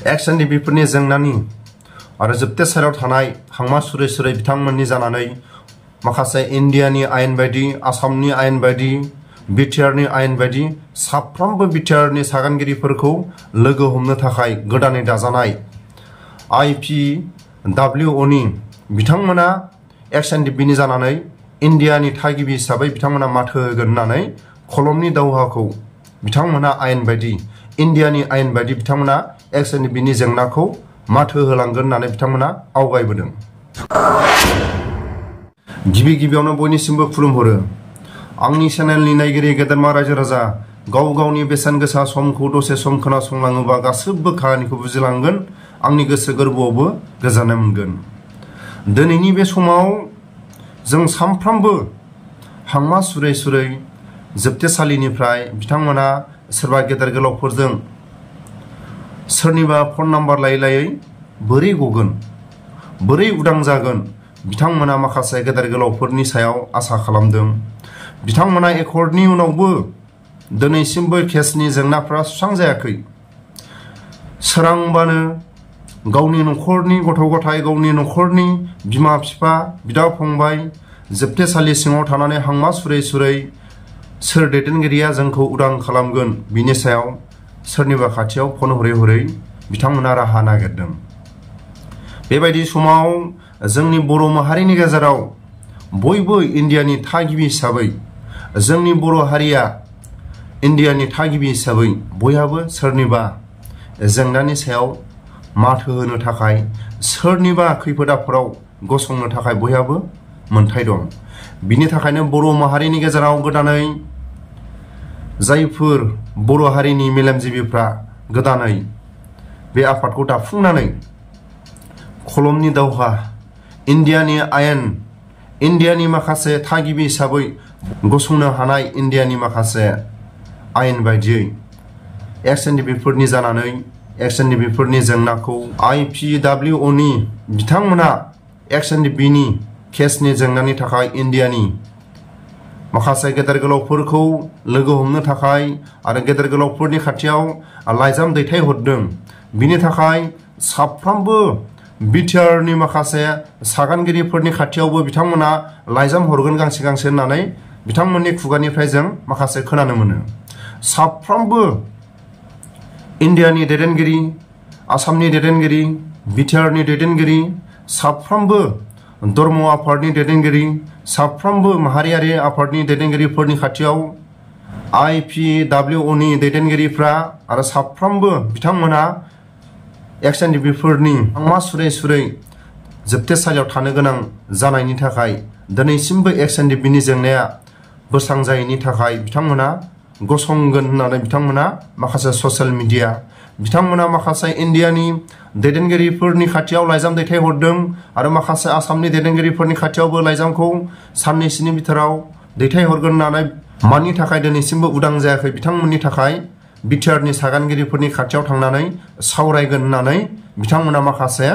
एक्स N D बिफोरनि जेंनानि आरो जोबथेसालियाव थानाय हांमा सुरै सुरै बिथांमोननि जानानै माखासे इन्डियानि आयेन बायदि आसामनि आयेन बायदि बिटिआरनि आयेन बायदि साफ्रोमबो बिटिआरनि सागानगिरिफोरखौ लोगो हमनो थाखाय गोदानै दाजानाय IPWOनि बिथांमोना एक्स एन डि बिनि जानानै इन्डियानि थागिबि हिसाबै बिथांमोना माथो होगोन होननानै खलमनि दावहाखौ बिथांमोना आयेन बायदि इन्डियानि आयेन बायदि बिथांमोना एक्स एन डि बिनि जेंनाखौ माथो होलांगोन होननानै बिथांमोना आवगायबोदों। गिबियावनो बयनिसिमबो खुलुमहरो। आंनि चेनेलनि नायगिरि गेदेरमा रायजो राजा गाव गावनि बेसेन गोसा समखौ दसे सम खोनासंलाङोबा गासैबो खाहानिखौ बुजिलांगोन, आंनि गोसो गोरबोआवबो गोजोननाय मोनगोन। दिनैनि बे समाव जों सानफ्रोमबो हांमा सुरै सुरै जोबथेसालिनिफ्राय बिथांमोना सोरबा गेदेर गोलावफोरजों सोरनिबा फन नाम्बार लायै लायै बोरै गगोन बोरै उदां जागोन बिथांमोना माखासे गेदेर गोलावफोरनि सायाव आसा खालामदों। बिथांमोना एकर्डनि उनावबो दिनैसिमबो केसनि जेंनाफ्रा सुस्रांजायाखै। सोरांबानो गावनि न'खरनि गथ' गथाय गावनि न'खरनि बिमा बिफा बिदा फंबाय जोबथेसालि सिङाव थानानै हांमा सुरै सुरै सोर दैदेनगिरिया जोंखौ उदां खालामगोन बिनि सायाव सोरनिबा खाथियाव फन हरै हरै बिथांमोना राहा नागिरदों। बेबायदि समाव जोंनि बर' माहारिनि गेजेराव बयबो इन्डियानि थागिबि हिसाबै जोंनि बर' हारिया इन्डियानि थागिबि हिसाबै बयहाबो सोरनिबा जेंनानि सायाव माथो होनो थाखाय सोरनिबा खैफोद आफोदाव गसंनो थाखाय बयहाबो मोन्थाय दं। बिनि थाखायनो बर' माहारिनि गेजेराव गोदानै जायफोर बर' हारिनि मेलेमजिबिफ्रा गोदानै बे आफादखौ दाफुंनानै खलमनि दावहा इन्डियानि आयेन इन्डियानि माखासे थागिबि हिसाबै गसंनो हानाय इन्डियानि माखासे आयेन बायदियै एक्स एन डि बिफोरनि जानानै एक्स एन डि बिफोरनि जेंनाखौ IPWOनि बिथांमोना एक्स एन डि बिनि केसनि जेंनानि थाखाय इन्डियानि माखासे गेदेर गोलावफोरखौ लोगो हमनो थाखाय आरो गेदेर गोलावफोरनि खाथियाव लाइजाम दैथायहरदों। बिनि थाखाय साफ्रोमबो बिटिआरनि माखासे सागानगिरिफोरनि खाथियावबो बिथांमोना लाइजाम हरगोन गांसे गांसे होननानै बिथांमोननि खुगानिफ्राय जों माखासे खोनानो मोनो। साफ्रोमबो इन्डियानि दैदेनगिरि आसामनि दैदेनगिरि बिटिआरनि दैदेनगिरि साफ्रोमबो धर्म आफादनि दैदेनगिरि साफ्रोमबो माहारियारि आफादनि दैदेनगिरिफोरनि खाथियाव IPWOनि दैदेनगिरिफ्रा आरो साफ्रोमबो बिथांमोना एक्स एन डि बिफोरनि हांमा सुरै सुरै जोबथेसालियाव थानो गोनां जानायनि थाखाय दिनैसिमबो एक्स एन डि बिनि जेंनाया बोस्रांजायैनि थाखाय बिथांमोना गसंगोन होननानै बिथांमोना माखासे ससियेल मिडिया बिथांमोना माखासे इन्डियानि दैदेनगिरिफोरनि खाथियाव लाइजाम दैथायहरदों आरो माखासे आसामनि दैदेनगिरिफोरनि खाथियावबो लाइजामखौ साननैसोनि बिथोराव दैथायहरगोन होननानै मानि थाखाय दिनैसिमबो उदां जायाखै बिथांमोननि थाखाय बिटिआरनि सागानगिरिफोरनि खाथियाव थांनानै सावरायगोन होननानै बिथांमोना माखासे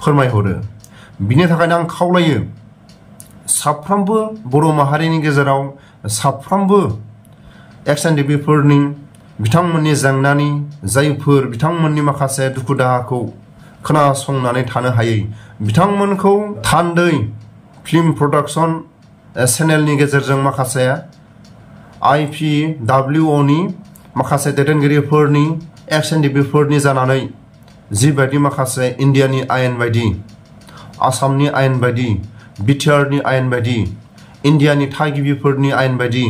फोरमायहरो। बिनि थाखायनो आं खावलायो साफ्रोमबो बर' माहारिनि गेजेराव साफ्रोमबो एक्स एन डि बिफोरनि बिथांमोननि जेंनानि जायफोर बिथांमोननि माखासे दुखु दाहाखौ खोनासंनानै थानो हायै बिथांमोनखौ थान्दै फिल्म प्रडाक्शन चेनेलनि गेजेरजों माखासे IPWOनि माखासे दैदेनगिरिफोरनि एक्स एन डि बिफोरनि जानानै जिबायदि माखासे इन्डियानि आयेन बायदि आसामनि आयेन बायदि बिटिआरनि आयेन बायदि इन्डियानि थागिबिफोरनि आयेन बायदि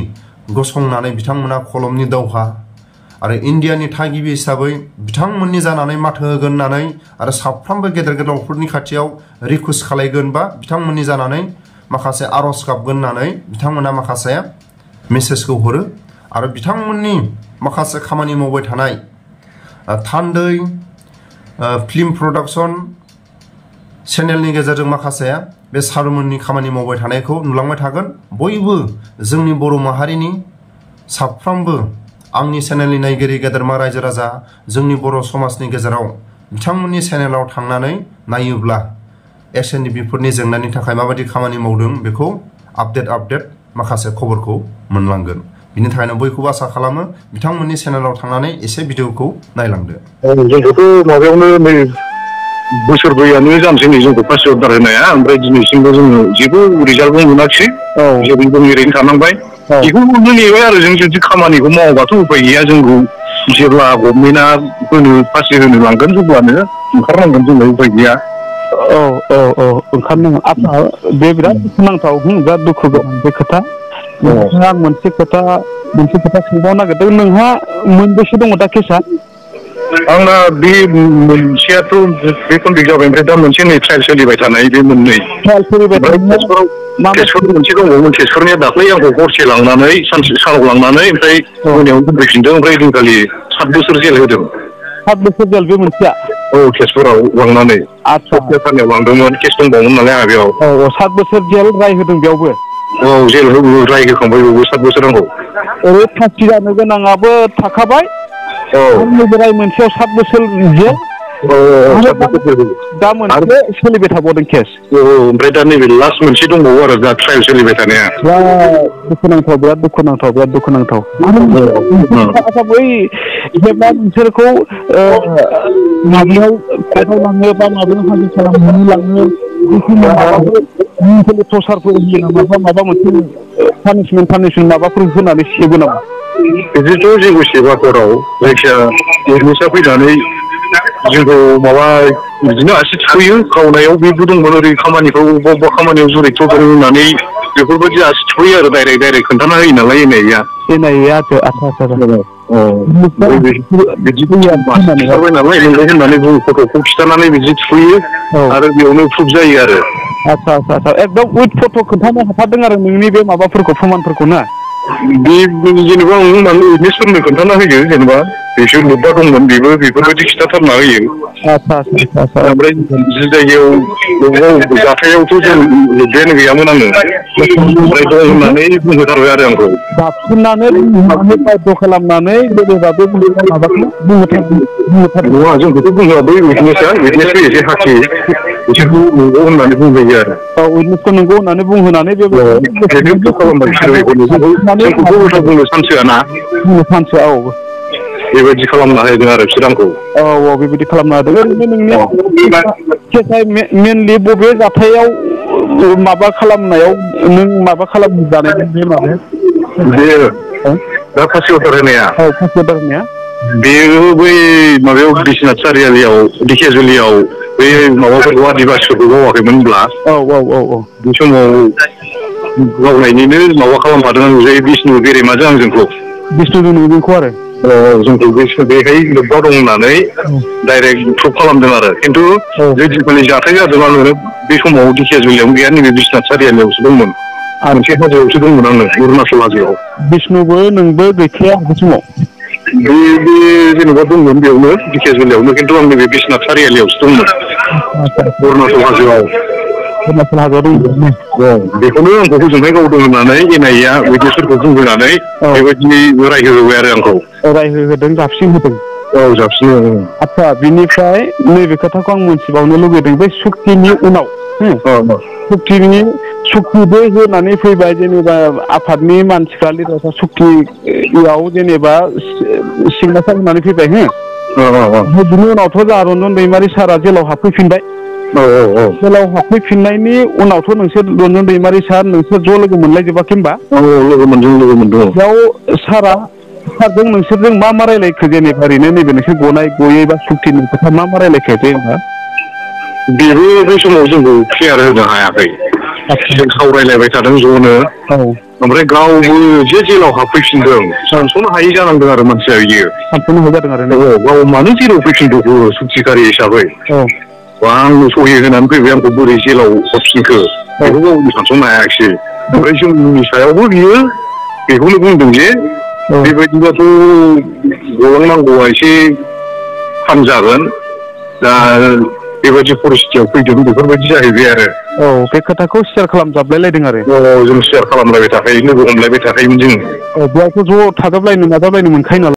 गसंनानै बिथांमोना खलमनि दावहा आरो इन्डियानि थागिबि हिसाबै बिथांमोननि जानानै माथो होगोन होननानै आरो साफ्रोमबो गेदेर गोलावफोरनि खाथियाव रिकुवेस्ट खालायगोन बा बिथांमोननि जानानै माखासे आर'ज गाबगोन होननानै बिथांमोना माखासे मेसेजखौ हरो आरो बिथांमोननि माखासे खामानि मावबाय थानाय थान्दै फिल्म प्रडाक्शन चेनेलनि गेजेरजों माखासे बे सारमोननि खामानि मावबाय थानायखौ नुलांबाय थागोन। बयबो जोंनि बर' माहारिनि साफ्रोमबो आंनि चेनेलनि नायगिरि गेदेरमा रायजो राजा जोंनि बर' समाजनि गेजेराव बिथांमोननि चेनेलाव थांनानै नायोब्ला एक्स एन डि बिफोरनि जेंनानि थाखाय माबायदि खामानि मावदों बेखौ आपडेट माखासे खबरखौ मोनलांगोन। बिनि थाखायनो बयखौबो आसा खालामो बिथांमोननि चेनेलाव थांनानै एसे भिडिअखौ नायलांदो। जोंखौथ' माबायावनो नै बोसोरब्रैयानो जानोसै नै जोंखौ पास अर्डार होनाया, ओमफ्राय दिनैसिमबो जोङो जेबो रिजाल्टबो मोनाखिसै। जेरै जों ओरैनो थानांबाय। बेखौनो नेबाय आरो जों जुदि खामानिखौ मावाबाथ' उपाय गैया। जोंखौ जेब्ला गभर्नमेन्टआ फासि होनो लांगोन अब्लानो ओंखारनांगोन, जोंलाय उपाय गैया। ओंखारनांगोन। आदसा बे बिराद दुखुनांथाव, बिराद दुखु गोनां बे खोथा। नोंथाङा मोनसे खोथा सोंबावनो नागिरदों। नोंहा मोनबेसे दङ दा केसा? आंना बे मोनसेयाथ' बे कमप्लिट जाबाय, ओमफ्राय दा मोनसे नै ट्रायल सोलिबाय थानाय बे मोननै। ट्रायल सोलिबाय थानाय तेजपुराव मोनसे दंबावोमोन। तेजपुरनिया दाख्लै आंखौ हरसे लांनानै सानाव लांनानै ओमफ्राय मोनायाव दोनफैफिनदों, ओमफ्राय दिनखालि 7 बोसोर जेल होदों। 7 बोसोर जेल बे मोनसेया? औ, तेजपुराव लांनानै आदसा थानायाव लांदोंमोन, केस दंबावोमोन नालाय आंहा बेयाव। 7 बोसोर जेल राय होदों बेयावबो? औ, जेल राय होखांबाय बेयावबो 7 बोसोर नांगौ। ओरै फासि जानो गोनाङाबो थाखाबाय, आरो राय मोनसेयाव 7 बोसोर जेल, दा मोनसे सोलिबाय थाबावदों केस। ओमफ्राय दा नैबे लास्ट मोनसे दंबावो आरो दा ट्रायल सोलिबाय थानाया। दुखुनांथाव, बिराद दुखुनांथाव, बिराद दुखुनांथाव। आदसा बै जेब्ला नोंसोरखौ माबायाव कर्टआव लाङो बा माबायाव हाजिर खालामनानै लाङो, टर्चारफोर होयो नामा, बा माबा मोनसे पानिसमेन्ट माबाफोर होनानै सेबो नामा? बिदिथ' जेबो सेबा कर्टआव, जायखिया एडमिसा फैनानै जोंखौ माबा बिदिनो आसि थुखैयो, गावनायाव बेबो दंमोन। ओरै खामानिखौ अबेबा खामानियाव जुरित दं होननानै बेफोरबायदि आसि थुखैयो आरो डाइरेक्ट खोन्थाना होयो नालाय एनआइआ। बिदि खिथाबाय नालाय नोंलाय होननानै फट'खौ खिथानानै बिदि थुखैयो, आरो बेयावनो प्रुफ जायो आरो। आदसा एकदम उइथ फट' खोन्थानो हाथारदों आरो नोंनि बे माबाफोरखौ, प्रमानफोरखौ ना? बे जेनेबा उइटनेसफोरनो खोन्थाना होयो, जेनेबा बिसोर लोब्बा दंमोन, बेफोरबायदि खिथाथारना होयो। ओमफ्राय जि जायगायाव जाथायावथ' जों लोब्बायानो गैयामोन आङो, ओमफ्राय दं होननानै बुंहोथारबाय आरो आंखौ। दाबसिननानै बाध्य खालामनानै माबाखौ नङा, जोंखौथ' बुङो बै उइटनेसखौ एसे हाखि बिसोरखौ नंगौ होननानै बुंहोयो आरो। उइटनेसखौ नंगौ होननानै बुंहोनानै खालामबाय जोंखौथ' उल्था बुंनो चान्स होआना। बेबायदि खालामना होदों आरो बिसोर आंखौ। बेबायदि खालामना होदों। ओरैनो नोंनि केसा मेनलि बबे जाथायाव माबा खालामनायाव नों माबा खालामजानाय बे माबाया? बेयो दा फासि अर्डार होनाया? फासि अर्डार होनाया बेयो बै माबायाव बिश्वनाथ सारियालियाव दिकेजुलियाव बै माबाफोरखौ आदिबासिफोरखौ गावाखैमोन होनब्ला, बे समाव गावनायनिनो माबा खालामफादों आं, जे बिष्णु गेरेमाजों आंजोंखौ। बिष्णुजों नोंजोंखौ आरो? जोंखौ बेहाय लोब्बा दं होननानै डाइरेक्ट प्रुभ खालामदों आरो। खिन्थु जे दिनखालि जाथाय जादों, आङो बे समाव दिकेजुलियावनो गैया, नैबे बिश्वनाथ सारियालियावसो दंमोन। मोनसे हाजोआवसो दंमोन आङो, अरुणाचल हाजोआव। बिष्णुबो नोंबो गैखाया बे समाव? बे जेनेबा दंमोन बेयावनो, दिकेजुलियावनो, खिन्थु आं नैबे बिश्वनाथ सारियालियावसो दंमोन, अरुणाचल हाजोआव। बेखौनो आंखौ हजोंहाय गावदों होननानै एनआइआ उइटनेसफोरखौ बुंहोनानै बेबायदि रायहोबाय आरो आंखौ। रायहोदों, जाबसिन होदों। जाबसिन। आदसा, बिनिफ्राय नैबे खोथाखौ आं मोनथिबावनो लुगैदों, बै सुक्तिनि उनाव सुक्तिबो होनानै फैबाय, जेनेबा आफादनि मानसिफ्रा लिडारफ्रा सुक्तियाव जेनेबा सिगनेसार होनानै फैबाय। बिनि उनावथ' जोंहा रन्जन दैमारि सारआ जेलाव हाबफैफिनबाय। जेलाव हाबफैफिननायनि उनावथ' नोंसोर रन्जन दैमारि सार नोंसोर ज' लोगो मोनलायजोबाखै होनबा? लोगो मोनदों। बेयाव सारजों नोंसोरजों मा रायलायखो, जेनेबा ओरैनो नैबे नोंसोर गयै बा सुक्तिनि खोथा मा रायलायखो जेनेबा? बेबो बै समाव जोंखौ क्लियार होनो हायाखै। जों सावरायलायबाय थादों ज'नो, ओमफ्राय गावबो जे जेलाव हाबफैफिनदों, सानस'नो हायि जानांदों आरो मानसिया बियो। सानस'नो हायि जादों आरो गाव मानो जेलाव फैफिनदों सुक्तिकारि हिसाबै। आंनो सहि होनानै फैबाय, आंखौ बोरै जेलाव हरफिनखो बेखौ गावनो सानस'नो हायाखिसै। ओमफ्राय जोंनि सायावबो बियो बेखौनो बुंदों जे बेबायदिबाथ' गलांनांगौआ एसे थान जागोन, दा बेबायदि परिस्थितियाव फैदों, बेफोरबायदि जाहैबाय आरो। बे खोथाखौ सेयार खालामजाबलायलायदों आरो? जों सेयार खालामलायबाय थाखायो, लोगो हमलायबाय थाखायोमोन जोङो। बेयावथ' ज' थाजाबलायनो नाजाबलायनो मोनखायो नालाय।